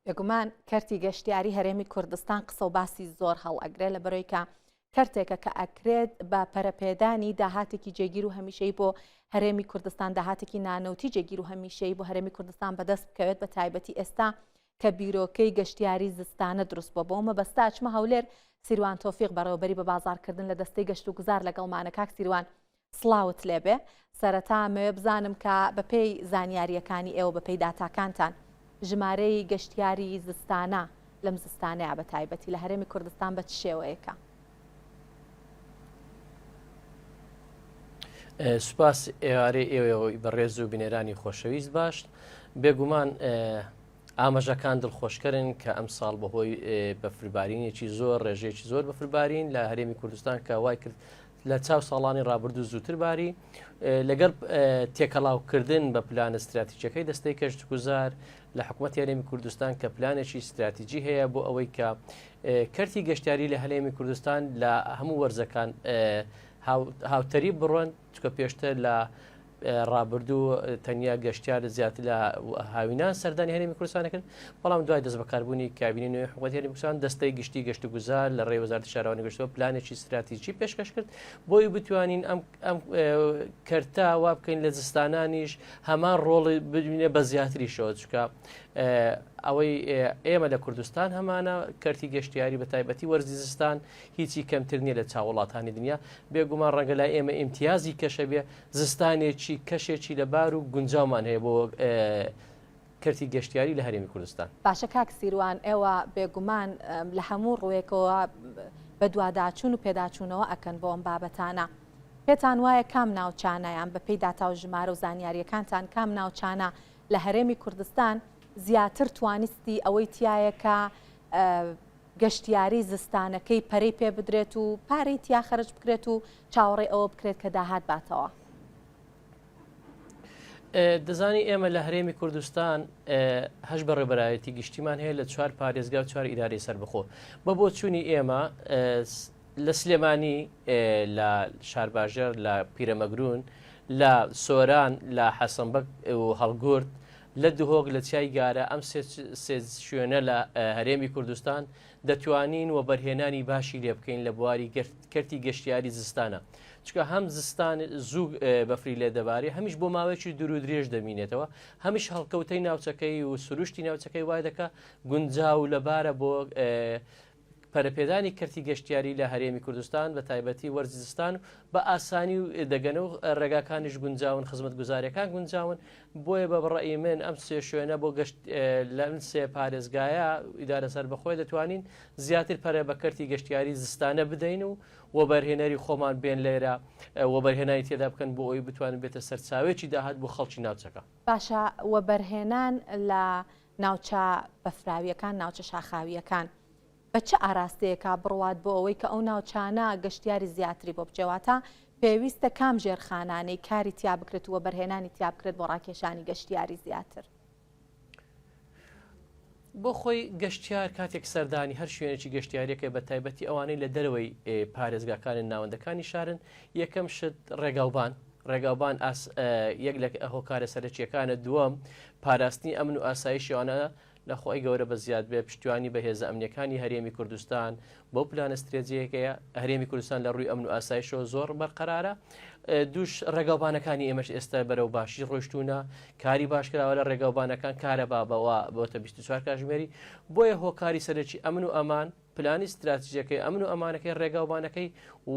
بێگومان کەرتی گەشتیاری هەرێمی کوردستان قسە و باسی زۆر هەڵئەگرێ لە بەرەی کە کەرتێکە کە ئەکرێت بە پەرەپێدانی داهاتێکی جێگیر و هەمیشەی بۆ هەرێمی کوردستان داهاتێکی نانەوتی جێگیر و هەمیشەی بۆ هەرێمی کوردستان بەدەست بکەوێت بە تایبەتی ئێستا کە بیرۆکەی گەشتیاری زستانە دروست بووە بۆ مەبەستە ئەچمە هەولێر سیروان تۆفیق بەڕێوەبەری بە بازاڕکردن لە دەستەی گەشت و گوزار لەگەڵمانە کاک سیروان سڵاوت لێبێ سەرەتا ئەمەوێ بزانم کە بەپێی زانیارییەکانی ئێوە بەپێی داتاکانتان ژمارەی گەشتیاری زستانە لەم زستانەیە بە تایبەتی لە هەرێمی کوردستان بە چ شێوەیەکە؟ سوپاس ئێوارەی ئێوەی بەڕێز و بینەرانی خۆشەویست باشت بێگومان ئاماژەکان دڵخۆشکەرن کە ئەمساڵ بەهۆی بەفربارینێکی زۆر ڕێژەیەکی زۆر بەفربارین لە هەرێمی کوردستان کە وای کرد لە چاو ساڵانی ڕابردوو زووتر باری لەگەڵ تێکەڵاوکردن بە پلانە ستراتیجەکەی دەستەی کەشتگوزار لە حکوومەت هەرێمی کوردستان کە پلانێکی ستراتیجی هەیە بۆ ئەوەی کە کەرتی گەشتیاری لە هەرێمی کوردستان لە هەموو وەرزەکان هاوتەریب بڕۆن چکە پێشتر لە ڕابردوو تەنیا گەشتیار زیاتر لە هاوینان سەردانی هەرێمی کوردستان کرد بەڵام دوای دەست بەکاربوونی کابینی نوێی حکوومەتی هەرێمی کوردستان دەستەی گشتی گەشت و گوزار لە ڕێی وەزارەتی شارەوانی گەشتەوە پلانێکی ستراتیژی پێشکەش کرد بۆی بتوانین ئەم ئەم کەرتە وا بکەین لە زستانانیش هەمان ڕۆڵی ببینێ بە زیاتریشەوە چکە ئەوەی ئێمە لە کوردستان هەمانە کەرتی گەشتیاری بە تایبەتی وەرزی زستان هیچی کەمتر نییە لە چاو وڵاتانی دنیا بێگومان ڕەنگە لای ئێمە ئیمتیازی کەشە بێ زستانێکی کەشێکی لەبار و گونجاومان هەیە بۆ کەرتی گەشتیاری لە هەرێمی کوردستان. باشە کاک سیروان ئێوە بێگومان لە هەموو ڕووێکەوە بەدواداچوون و پێداچوونەوە ئەکەن بۆ ئەم بابەتانە پێتان وایە کام ناوچانە یان بەپێی داتا و ژمارە و زانیاریەکانتان کام ناوچانە لە هەرێمی کوردستان زیاتر توانستی ئەوەی تایە کە گەشتیاری زستانەکەی پەرەی پێ بدرێت و پارەی تیا خەرج بکرێت و چاوەڕێی ئەوە بکرێت کە داهات باتەوە. دەزانی ئێمە لە هەرێمی کوردستان هەش بەڕێبەرایەتی گشتیمان هەیە لە چوار پارێزگا و چوار ئیدارەی سەربەخۆ بە بۆچوونی ئێمە لە سلێمانی لە شارباژێر لە پیرەمەگرون لە سۆران لە حەسەنبەگ و هەڵگورد لە دهۆک لە چیای گارە ئەم سێ شوێنە لە هەرێمی کوردستان دەتوانین وەبەرهێنانی باشی لێ بکەین لە بواری کەرتی گەشتیاری زستانە چکە هەم زستان زوو بەفری لێ دەبارێ هەمیش بۆ ماوەیەکی دوور و درێژ دەمینێتەوە هەمیش هەڵکەوتەی ناوچەکەی و سروشتی ناوچەکەی وای دەکا گونجاو و لەبارە بۆ پەرەپێدانی کەرتی گەشتیاری لە هەرێمی کوردستان بە تایبەتی وەرزی زستان بە ئاسانی و دەگەن و ڕێگاکانیش گونجاون خزمەتگوزاریەکان گونجاون بۆیە بە بڕەئی من ئەم سێ شوێنە بۆ گەشت لەم سێ پارێزگایە ئیدارە سەربەخۆی دەتوانین زیاتر پەرە بە کەرتی گەشتیاری زستانە بدەین و وەبەرهێنەری خۆمان بێن لێرە وەبەرهێنانی تێدا بکەن بۆ ئەوی بتوانن بێتە سەرچاوێکی داهات بۆ خەڵکی ناوچەکە. باشە وەبەرهێنان لە ناوچە بەفراوییەکان، ناوچە شاخاوییەکان بە چ ئاراستەیەکا بڕوات بۆ ئەوەی کە ئەو ناوچانە گەشتیاری زیاتری بۆ بچێ؟ واتە پێویستە کام ژێرخانانەی کاری تیا بکرێت و وەبەرهێنانی تیا بکرێت بۆ ڕاکێشانی گەشتیاری زیاتر؟ بۆ خۆی گەشتیار کاتێک سەردانی هەر شوێنێکی گەشتیاریەکە بە تایبەتی ئەوانەی لە دەرەوەی پارێزگاکانن ناوەندەکانی شارن یەکەم شت ڕێگاوبان ڕێگاوبان یەک لە هۆکارە سەرەکیەکانە دووەم پاراستنی ئەمن و ئاسایشیانە لە خۆی گەورە بە زیاد بێ پشتیوانی بە هێزە ئەمنیەکانی هەرێمی کوردستان بەو پلانە سترێجیەکەیە هەرێمی کوردستان لە ڕووی ئەمن و ئاسایشەوە زۆر بەرقەرارە دووش ڕێگاوبانەکانی ئێمەش ئێستا بەرەو باشی ڕۆشتونە کاری باشکراوە لە ڕێگاوبانەکان کارەبا بەوە بۆتە 24 کاژمێری بۆیە هۆکاری سەرەکی ئەمن و ئەمان پلانی ستراتیژەکەی ئەمن و ئەمانەکەی ڕێگاوبانەکەی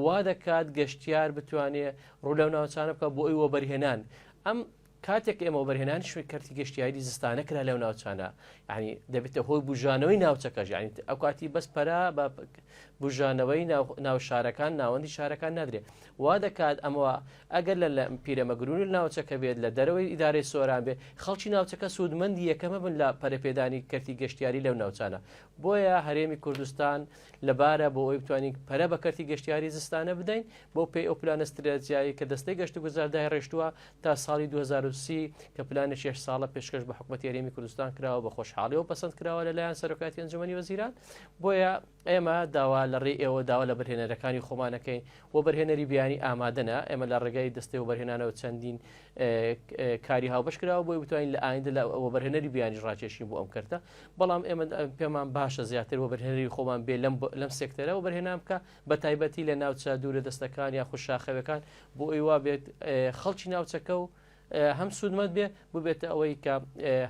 وا دەکات گەشتیار بتوانێ ڕوو لەو ناوچانە بکە بۆ ئەوی وەبەرهێنان ئەم کاتێک ئێمە وەبەرهێنانی شوێن کەرتی گەشتیاری زستانە کرا لەو ناوچانە یعنی دەبێتە هۆی بژانەوەی ناوچەکەش یعنی ئەو کاتی بەس پەرە بە بژانەوەی ناو شارەکان ناوەندی شارەکان نادرێت وا دەکات ئەمەوە ئەگەر لە لە پیرەمەگرون ناوچەکە بێت لە دەرەوەی ئیدارەی سۆران بێ خەڵکی ناوچەکە سوودمەندی یەکەمە بن لە پەرەپێدانی کەرتی گەشتیاری لەو ناوچانە بۆیە هەرێمی کوردستان لەبارە بۆ ئەوەی بتوانین پەرە بە کەرتی گەشتیاری زستانە بدەین بۆ پێی ئەو پلانە ستراتیژییەی کە دەستەی گەشتوگوزار دایڕێژتووە تا ساڵی 2030. 2030 کە پلانێکی هەشت ساڵە پێشکەش بە حکومەتی هەرێمی کوردستان کراوە بە خۆشحاڵیەوە پەسەند کراوە لەلایەن سەرۆکایەتی ئەنجومەنی وەزیران بۆیە ئێمە داوا لە ڕێی ئێوە داوا لە بەرهێنەرەکانی خۆمانەکەین وەبەرهێنەری بیانی ئامادەنە ئێمە لە ڕێگای دەستەی وەبەرهێنانەوە چەندین کاری هاوبەش کراوە بۆی بتوانین لە ئایندە لە وەبەرهێنەری بیانیش ڕاکێشین بۆ ئەم کەرتە بەڵام ئێمە پێمان باشە زیاتر وەبەرهێنەری خۆمان بێ لەم لەم سێکتەرە وەبەرهێنان بکە بە تایبەتی لە ناوچە دوورە دەستەکان یاخود شاخەوەکان بۆ ئەوی وا بێت خەڵکی ناوچەکە و هەم سوودمەند بێ ببێتە ئەوەی کە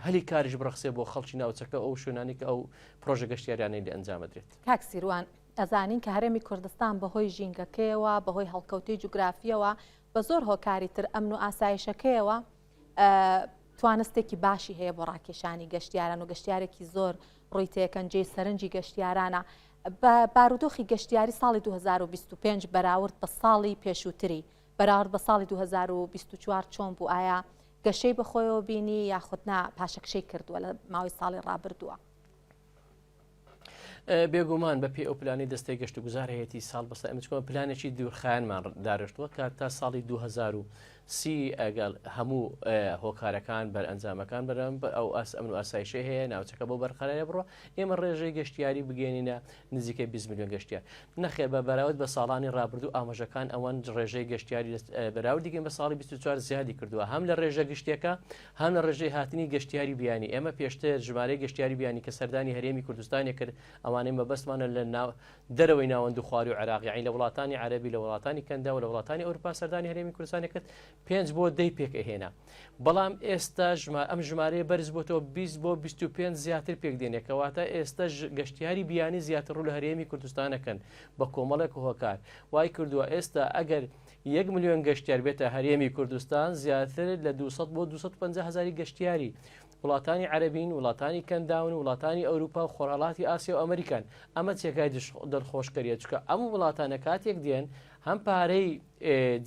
هەلی کاریش بڕەخسێ بۆ خەڵکی ناوچەکە ئەو شوێنانی کە ئەو پرۆژە گەشتیاریانەی لە ئەنجامەدرێت. کاک سیروان ئەزانین کە هەرێمی کوردستان بەهۆی ژینگەکەیەوە، بەهۆی هەڵکەوتەی جوگرافییەوە، بە زۆر هۆکاری تر ئەمن و ئاسایشەکەیەوە توانستێکی باشی هەیە بۆ ڕاکێشانی گەشتیاران و گەشتیارێکی زۆر ڕووی تێکەن جێی سەرنجی گەشتیارانە بە بارودۆخی گەشتیاری ساڵی 2025 بەراورد بە ساڵی پێشووتری بەراورد بە ساڵی 2024 چۆن بوو ئایا گەشەی بەخۆیەوە بینی یاخود نا پاشەکشەی کردووە لە ماوەی ساڵی ڕابردووە؟ بێگومان بە پێی ئەو پلانی دەستەی گەشتوگوزار هەیەی ساڵ بەسە ئەمە چکۆ پلانێکی دوورخایەنمان دارشتووە کە تا ساڵی 2030 ئەگەڵ هەموو هۆکارەکان بەرئەنجامەکان بەرەم ئەو ئاس ئەمن و ئاسایشەی هەیە ناوچەکە بۆ بەرقەرارە بڕۆ ئێمە ڕێژەی گەشتیاری بگەێنینە نزیکەی 20 میلیۆن گەشتیار نەخێر بە بەراورد بە ساڵانی ڕابردوو ئاماژەکان ئەوەن ڕێژەی گەشتیاری بەراوردیگەن بە ساڵی 24 زیادی کردووە هەم لە ڕێژە گشتیەکە هەم لە ڕێژەی هاتنی گەشتیاری بیانی، ئێمە پێشتر ژمارەی گەشتیاری بیانی کە سەردانی هەرێمی کوردستانی کرد، ئەوانەی مەبەستمانە لە دەرەوەی ناوەند و خوارووی عێراق، یەعنی لە وڵاتانی عەرەبی، لە وڵاتانی کەنداو و لە وڵاتانی ئەوروپا سەردانی هەرێمی کوردستانی کرد، پێنج بۆ دەی پێک ئەهێنا. بەڵام ئێستا ئەم ژمارەیە بەرز بۆتەوە 20 بۆ 25 زیاتر پێک دێنێ، کەواتە ئێستا گەشتیاری بیانی زیاتر ڕوو لە هەرێمی کوردستان ئەکەن بە کۆمەڵێک هۆکار. وای کردووە ئێستا ئەگەر یەک ملیۆن گەشتیار بێتە هەرێمی کوردستان زیاتر لە 200 بۆ 250 هەزاری گەشتیاری وڵاتانی عەرەبین، وڵاتانی کەنداون، وڵاتانی ئەوروپا و خۆرهەڵاتی ئاسیا و ئەمریکان. ئەمە جێگای دڵخۆشکەریە چونکە ئەم وڵاتانە کاتێک دێن هەم پارەی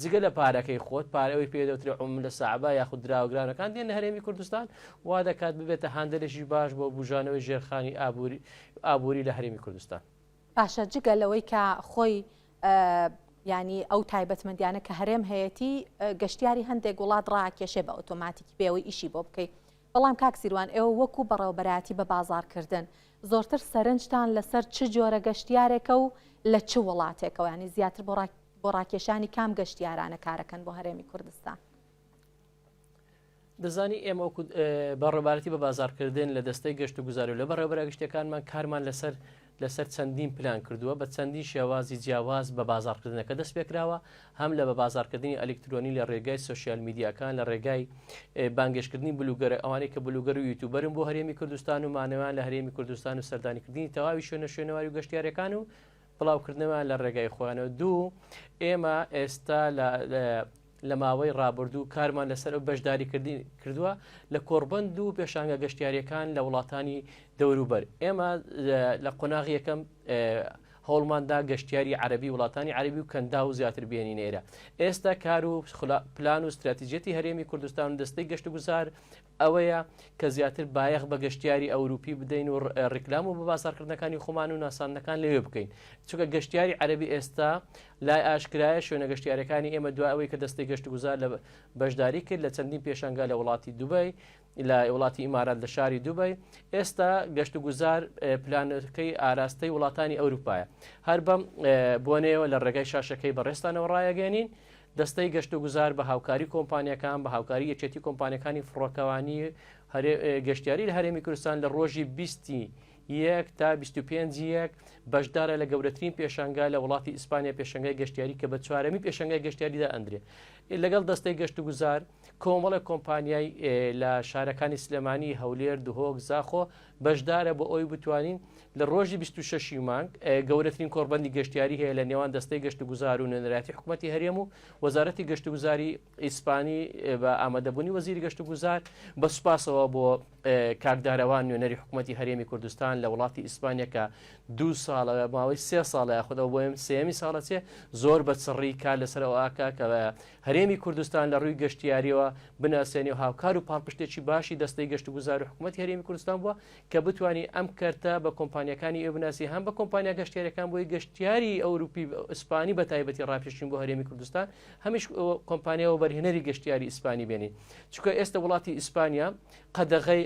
جگە لە پارەکەی خۆت پارەوەی پێ دەوترێ عملە صعبە یاخود دراوە گرانەکان دێن لە هەرێمی کوردستان وا دەکات ببێتە هاندەرێکی باش بۆ بوژانەوەی ژێرخانی ئابووری لە هەرێمی کوردستان. باشە جگە لەوەی کە خۆی یانی ئەو تایبەتمەندیانە کە هەرێم هەیەتی گەشتیاری هەندێک وڵات ڕاکێشێ بە ئۆتۆماتیکی بێەوەی ئیشی بۆ بکەیت بەڵام کاک سیروان ئێوە وەکو بەڕێوەبەرایەتی بە بازاڕکردن زۆرتر سەرنجتان لەسەر چ جۆرە گەشتیارێکە و لە چ وڵاتێکەوە ینی زیاتر بۆ ڕاکێشانی کام گەشتیارانە کارەکەن بۆ هەرێمی کوردستان؟ دەزانی ئێمە وەکو بەڕێوەبەرایەتی بە بازاڕکردن لە دەستەی گەشت و گوزار و لە بەڕێوەبەرە گشتیەکانمان کارمان لەسەر لەسەر چەندین پلان کردووە بە چەندین شێوازی جیاواز بە بازاڕکردنەکە دەست پێکراوە هەم لە بە بازاڕکردنی ئەلکترۆنی لە ڕێگای سۆشیال میدیاکان لە ڕێگای بانگێشتکردنی بلوگەرە ئەوانەی کە بلوگەر و یوتیوبەرن بۆ هەرێمی کوردستان و مانەوەیان لە هەرێمی کوردستان و سەردانیکردنی تەواوی شوێنە شوێنەواری و گەشتیارەکان و بڵاوکردنەوەیان لە ڕێگای خۆیانەوە دوو ئێمە ئێستا لە لە ماوەی ڕابردوو کارمان لەسەر ئەو بەشداریکردنی کردووە لە کۆڕبەند و پێشانگە گەشتیاریەکان لە وڵاتانی دەوروبەر ئێمە لە قۆناغی یەکەم هەوڵماندا گەشتیاری عەربی وڵاتانی عەربی و کەندا و زیاتر بێنین ئێرە ئێستا کار و پلان و استراتیجیەتی هەرێمی کوردستان و دەستەی گەشت و گوزار ئەوەیە کە زیاتر بایەخ بە گەشتیاری ئەوروپی بدەین و ڕیکلام و بەبازاڕکردنەکانی خۆمان و ناساندنەکان لەوێ بکەین چونکە گەشتیاری عەرەبی ئێستا لای ئاشکرایە شوێنە گەشتیارەکانی ئێمە دوای ئەوەی کە دەستەی گەشتوگوزار لە بەشداری کرد لە چەندین پێشانگا لە وڵاتی دوبەی لە وڵاتی ئیمارات لە شاری دوبەی ئێستا گەشتوگوزار پلانەکەی ئاراستەی وڵاتانی ئەوروپایە هەر بەم بۆنەیەوە لە ڕێگای شاشەکەی بەڕێزتانەوە ڕایەگەێنین دەستەی گەشتوگوزار بە هاوکاری کۆمپانیاکان، بە هاوکاری یەکێتی کۆمپانیاکانی فڕۆکەوانی گەشتیاری لە هەرێمی کوردستان لە ڕۆژی 20 یەک تا 25 یەک بەشدارە لە گەورەترین پێشانگا لە وڵاتی ئیسپانیا پێشانگای گەشتیاری کە بە چوارەمی پێشانگای گەشتیاریدا ئەندرێ لەگەڵ دەستەی گەشتوگوزار کۆمەڵە کۆمپانیای لە شارەکانی سلێمانی هەولێر دهۆک زاخۆ بەشدارە بۆ ئەوی بتوانین لە ڕۆژی 26 ی مانگ گەورەترین کۆڕبەندی گەشتیاری هەیە لە نێوان دەستەی گەشتوگوزار و نوێنەرایەتی حکومەتی هەرێم و وەزارەتی گەشتوگوزاری ئیسپانی بە ئامادەبوونی وەزیری گەشتوگوزار بە سوپاسەوە بۆ کاک دارەوان نوێنەری حکومەتی هەرێمی کوردستان لە وڵاتی ئیسپانیا کە دوو ساڵە ماوەی سێ ساڵە یاخود ئەو بۆیەم سێیەمی ساڵە چێ زۆر بە چڕی کار لەسەر ئەو ئاکا کە هەرێمی کوردستان لە ڕووی گەشتیاریەوە بناسێنی و هاوکار و پاڵپشتێکی باشی دەستەی گەشت و گوزار و حکوومەتی هەرێمی کوردستان بووە کە بتانی ئەم کەرتە بە کۆمپانیەکانی ئێ بناسی هەم بە کۆمپانیا گەشتیارەکان بۆی گەشتیاری ئەوروپی ئیسپانی بە تایبەتی ڕاپێشین بۆ هەرێمی کوردستان هەمیش کۆمپانیا و بەرهێنەری گەشتیاری ئیسپانی بێنین چونکە ئێستا وڵاتی ئیسپانیا قەدەغەی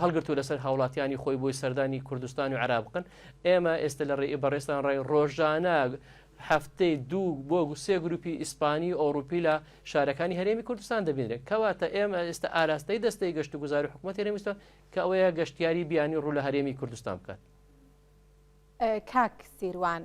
هەڵگرتو لەسەر هاوڵاتیانی خۆی بۆی سەردانی کوردستان و عێراق بکەن ئێمە ئێستا لە ڕێی بەڕێستان ڕێی ڕۆژانە هەفتەی دوو بۆ سێ گروپی ئیسپانی و ئەوروپی لە شارەکانی هەرێمی کوردستان دەبینرێت کەواتە ئێمە ئێستا ئاراستەی دەستەی گەشت و گوزار و حکوومەت هەرێمی کە ئەوەیە گەشتیاری بیانی ڕوو لە هەرێمی کوردستان بکات. کاک سیروان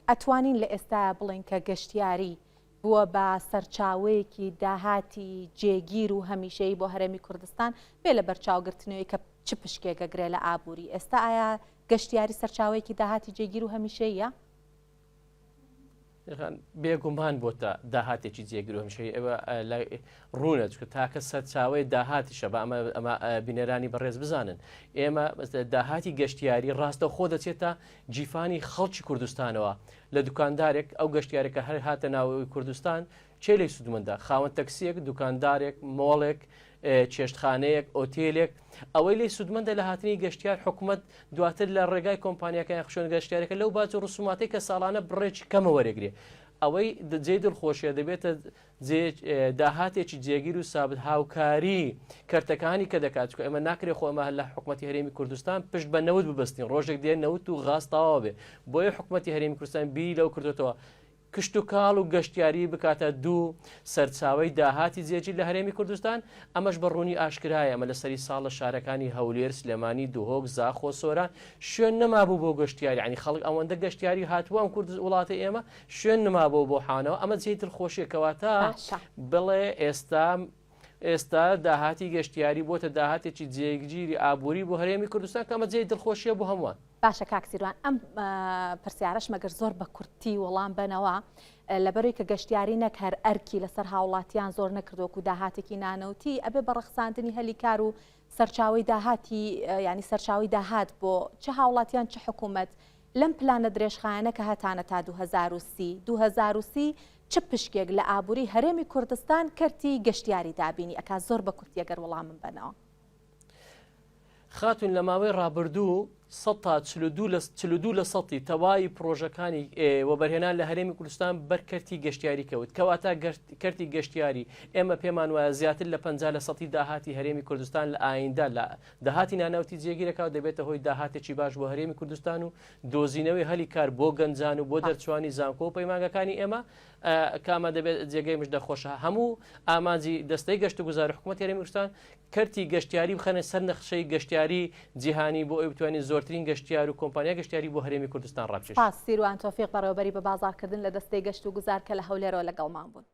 ئەتوانین لە ئێستایا بڵێین کە گەشتیاری بووە بە سەرچاوەیەکی داهاتی جێگیر و هەمیشەیی بۆ هەرێمی کوردستان بێ لە بەرچاوگرتنەوەی کە چ پشکێک ئەگرێ لە ئابووری ئێستا ئایا گەشتیاری سەرچاوەیەکی داهاتی جێگیر و هەمیشەیە؟ بێگومان بۆتە داهاتێکی جێگر و هەمیشەیی ئەوە لای ڕوونە چکە تاکە سەرچاوەی داهاتیشە بە ئەمە ئەمە بینەرانی بەڕێز بزانن ئێمە داهاتی گەشتیاری ڕاستە خۆ دەچێتە گیرفانی خەڵکی کوردستانەوە لە دوکاندارێک ئەو گەشتیارێکە هەر هاتە ناوەوەی کوردستان چێ لێی سوودمەندە خاوەن تەکسیەک دوکاندارێک مۆڵێک چێشتخانەیەک ئۆتێلێک ئەوەی لی سوودمەندە لە هاتنی گەشتیار حکوومەت دواتر لە ڕێگای کۆمپانیەکەیان خشوێن گەشتیارەکە لەو باج و ڕسوماتەی کە ساڵانە بڕێکی کەمە وەرەگرێ ئەوەی جێی دڵخۆشیە دەبێتە داهاتێکی جێگیر و سابت هاوکاری کەرتەکانی کە دەکات چکە ئێمە ناکرێ خۆ ئەمە لە حکوومەتتی هەرێمی کوردستان پشت بە نەوت ببەستین ڕۆژێک دێ نەوت و غاز تەواو بێ بۆیە حکوومەتتی هەرێمی کوردستان بیری لەو کردوتەوە کشتوکاڵ و گەشتیاری بکاتە دوو سەرچاوەی داهاتی جێگیر لە هەرێمی کوردستان، ئەمەش بە ڕوونی ئاشکرایە، ئەمە لە سەری ساڵ لە شارەکانی هەولێر، سلێمانی، دهۆک، زاخۆ، سۆران شوێن نەمابوو بۆ گەشتیاری، یانی خەڵک ئەوەندە گەشتیاری هاتبوو ئەم کوردست وڵاتەی ئێمە شوێن نمابوو بۆ حانەوە، ئەمە جێی دڵخۆشیە، کەواتە باشە. بڵێ ئێستا ئێستا داهاتی گەشتیاری بۆتە داهاتێکی جێگیری ئابووری بۆ هەرێمی کوردستان کە ئەمە جێی دڵخۆشیە بۆ هەمووان. باشە کاک سیروان ئەم پرسیارەش مەگەر زۆر بە کورتی وەڵام بەنەوە لەبەرەی کە گەشتیاری نەک هەر ئەرکی لەسەر هاوڵاتیان زۆر نەکردوەکو داهاتێکی نانەوتی ئەبێ بە ڕەخساندنی هەلی کار و سەرچاوی داهاتی ینی سەرچاوی داهات بۆ چ هاوڵاتیان چ حکوومەت لەم پلانە درێژخایەنە کە هەتانە تا 2030 2030 چ پشکێک لە ئابووری هەرێمی کوردستان کەرتی گەشتیاری دابینی ئەکا زۆر بە کورتی گەر وەڵامم بەنەوە. خاتوون لە ماوەی ڕابردوو 42 لە 42 لە سەتی تەواوی پڕۆژەکانی وەبەرهێنان لە هەرێمی کوردستان بەر کەرتی گەشتیاری کەوت کەواتە کەرتی گەشتیاری ئێمە پێمان وایە زیاتر لە 50 لە سەتی داهاتی هەرێمی کوردستان لە ئایندە لە داهاتی نانەوتی جێگیرەکە و دەبێتە هۆی داهاتێکی باش بۆ هەرێمی کوردستان و دۆزینەوەی هەلی کار بۆ گەنجان و بۆ دەرچوانی زانکۆ و پەیمانگەکانی ئێمە کامە دەبێت جێگەی مژدە خۆشە هەموو ئامانجی دەستەی گەشت و گوزار حکوومەت هەرێمی کوردستان کەرتی گەشتیاری بخەنە سەر نەخشەی گەشتیاری جیهانی بۆ ئەوەی بتوانین زۆرترین گەشتیار و کۆمپانیای گەشتیاری بۆ هەرێمی کوردستان ڕابکێشین. سپاس سیروان تۆفیق بەڕێوەبەری بەبازاڕکردن لە دەستەی گەشت و گوزار کە لە هەولێرەوە لەگەڵمان بوون.